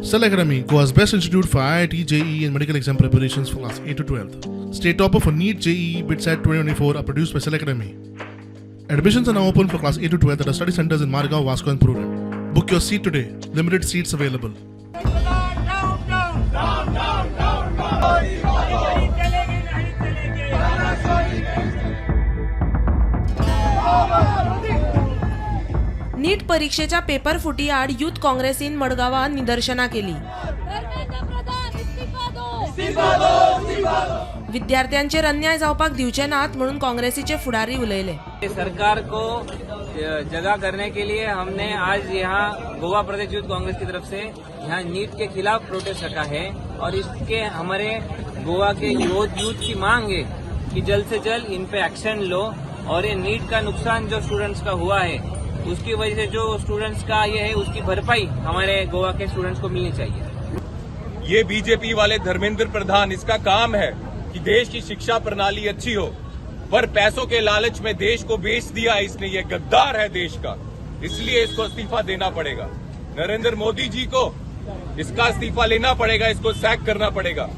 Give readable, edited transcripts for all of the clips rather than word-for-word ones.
Cell Academy, Goa's best institute for IIT, JEE, and medical exam preparations for class 8 to 12. State topper for NEET, JEE, BITSAT 2024 are produced by Cell Academy. Admissions are now open for class 8 to 12 at our study centers in Margao, Vasco, and Prudent. Book your seat today. Limited seats available. NEET परीक्षेच्या paper फुटी आड youth काँग्रेसीन मडगांवां निदर्शनां केली. धर्मेंद्र प्रधान, इस्तीफा दो! विद्यार्थ्यांचेर अन्याय जावपाक दिवचे नात म्हणून काँग्रेसीचे फुडारी उलयले. सरकार को जगा करने के लिए हमने आज यहाँ गोवा प्रदेश यूथ कांग्रेस की तरफ से यहाँ नीट के खिलाफ प्रोटेस्ट रखा है और इसके हमारे गोवा के यूथ यूथ की मांग है कि जल्द से जल्द इन पे एक्शन लो और ये नीट का नुकसान जो स्टूडेंट्स का हुआ है, उसकी वजह से जो स्टूडेंट्स का ये है, उसकी भरपाई हमारे गोवा के स्टूडेंट्स को मिलनी चाहिए. ये बीजेपी वाले धर्मेंद्र प्रधान, इसका काम है कि देश की शिक्षा प्रणाली अच्छी हो, पर पैसों के लालच में देश को बेच दिया इसने. ये गद्दार है देश का, इसलिए इसको इस्तीफा देना पड़ेगा. नरेंद्र मोदी जी को इसका इस्तीफा लेना पड़ेगा, इसको सैक करना पड़ेगा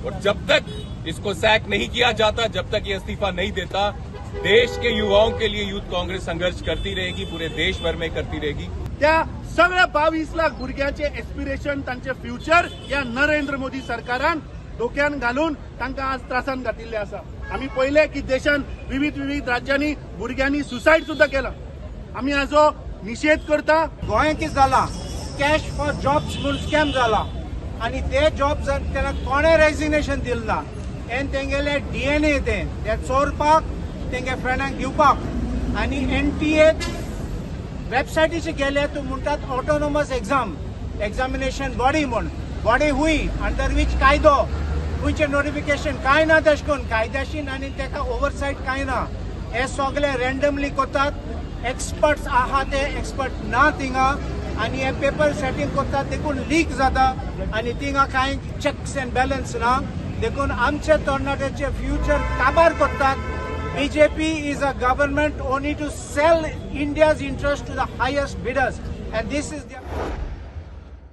और जब तक इसको सैक नहीं किया जाता, जब तक ये इस्तीफा नहीं देता, देश के युवाओं के लिए यूथ कांग्रेस संघर्ष करती रहेगी, पूरे देश भर में करती रहेगी. त्या सगळ्या 22 लाख भुरग्यांचे एस्पिरेशन, तांचे फ्युचर ह्या नरेंद्र मोदी सरकारान धोक्यान घालून तांकां आज त्रासान घातिल्ले आसा. आमी पळयले की देशान विविध विविध राज्यांनी भुरग्यांनी सुसायड सुद्दां केला. आमी हाजो निशेध करता. गोंयांत कितें जाला, कॅश फॉर जॉब्स म्हूण स्कॅम जाला आनी ते जॉब्स तेन्ना कोणें रेजिग्नेशन दिलें ना. एन तेंगेले डीएनए ते ते चोरपाक, तेंगे फ्रेंडांक दिवपाक. आनी एनटीए वेबसायटीचेर गेले तूं, म्हणटात ऑटोनॉमस एक्झामिनेशन बॉडी म्हूण. बॉडी हुंय, अंडर वीच कायदो, खंयचें नोटिफिकेशन कांय ना. तशें करून कायद्याशीन आनी तेका ओवरसायट कांय ना. हे सगळे रँडमली करतात. एक्सपर्ट्स आहा ते एक्सपर्ट ना थिंगा आनी हे पेपर सेटींग करतात, देखून लीक जाता आनी थिंगा कांय चॅक्स एंड बॅलन्स ना. देखून आमचे तरणाट्याचे फ्युचर काबार करतात. BJP is a government only to sell India's interest to the highest bidders, and this is the